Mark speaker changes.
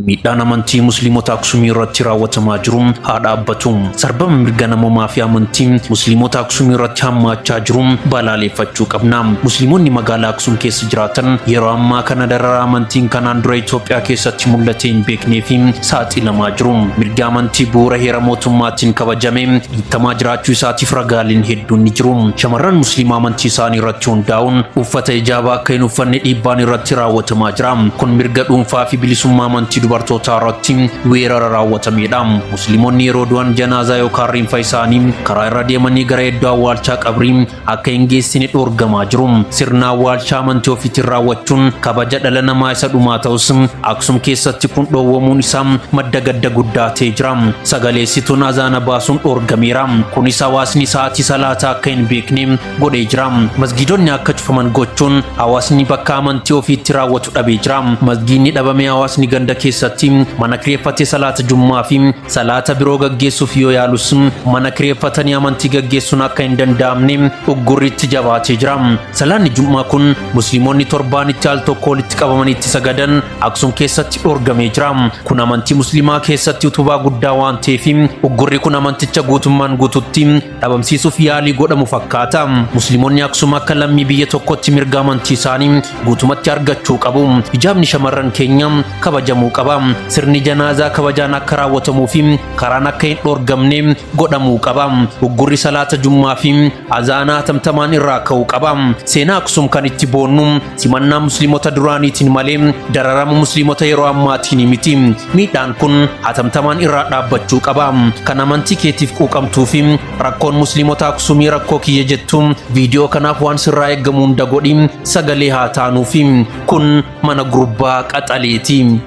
Speaker 1: Miidhaan amantii Musliimota Aksumii irratti raawwatamaa jiru haa dhaabbatu. Sarbama mirga namoomaa fi amantii Musliimota Aksumii irratti hammaachaa jiru balaaleffachuu qabna. Musliimonni magaalaa Aksum keessa jiraatan yeroo ammaa kana dararaa amantiin kanaan dura Itoophiyaa keessatti mul'atee hin beeknee fi saaxilamaa jiru. Mirgi amantii bu'uura heera mootummaatiin kabajame dhiittamaa jiraachuu isaatiif ragaaleen hedduun ni jiru. Shamarran Musliimaa amantii isaanii irratti hundaa'uun uffata hijaabaa akka hin uffanne dhiibbaan irratti raawwatamaa jira. Kun mirga dhuunfaa fi bilisummaa amantii dubartootaa irratti weerara raawwatamedha. Musliimonni yeroo du'an janaazaa yookaan reenfa isaanii karaa irra deemanii gara iddoo awwaalchaa qabrii akka hin geessine dhoorgamaa jiru. Sirna awwaalchaa amantii ofiitiin raawwachuun kabaja dhala namaa isa dhumaa ta'us Aksum keessatti kun dhoowwamuun isaa madda gadda guddaa ta'ee jira. Sagaleessituun azaana baasuun dhoorgameera. Kunis hawaasni sa'aatii salaataa akka hin beekne godhee jira. Masgiidonni akka cufaman gochuun hawaasni bakka amantii ofiitti raawwatu dhabee jira. Masgiidni dhabamee hawaasni ganda keessatti mana kireeffatee salaata jummaa fi salaata biroo gaggeessuuf yoo yaalus mana kireeffatanii amantii gaggeessuun akka hin danda'amne uggurri itti jabaatee jira. Salaanni jummaa kun Musliimonni torbaanitti al tokko walitti qabamanii itti sagadan Aksum keessatti dhoorgamee jira. Kun amantii Musliimaa keessatti utubaa guddaa waan ta'eef uggurri kun amanticha guutummaan guututti dhabamsiisuuf yaalii godhamu fakkaata. Musliimonni Aksum akka lammii biyya tokkotti mirga amantii isaanii guutumatti argachuu qabu. Hijaabni shamarran keenya kabajamuu qaba. Sirni janaazaa kabajaan akka raawwatamuu fi karaan akka hin dhoorgamne godhamuu qaba. Uggurri salaata jummaa fi azaanaa hatamtamaan irraa ka'uu qaba. Seenaa Aksum kan itti boonnu simannaa Musliimota duraaniitiin malee dararama Musliimota yeroo ammaatiin miti. Miidhaan kun hatamtamaan irraa dhaabbachuu qaba. Kan amantii keetiif quuqamtuu fi rakkoon Musliimota Aksumii rakkoo kiyya jettu viidiyoo kanaaf waan sirraa eeggamu hunda godhi, sagalee haa taanuufi. Kun mana gurbaa qaxaleeti.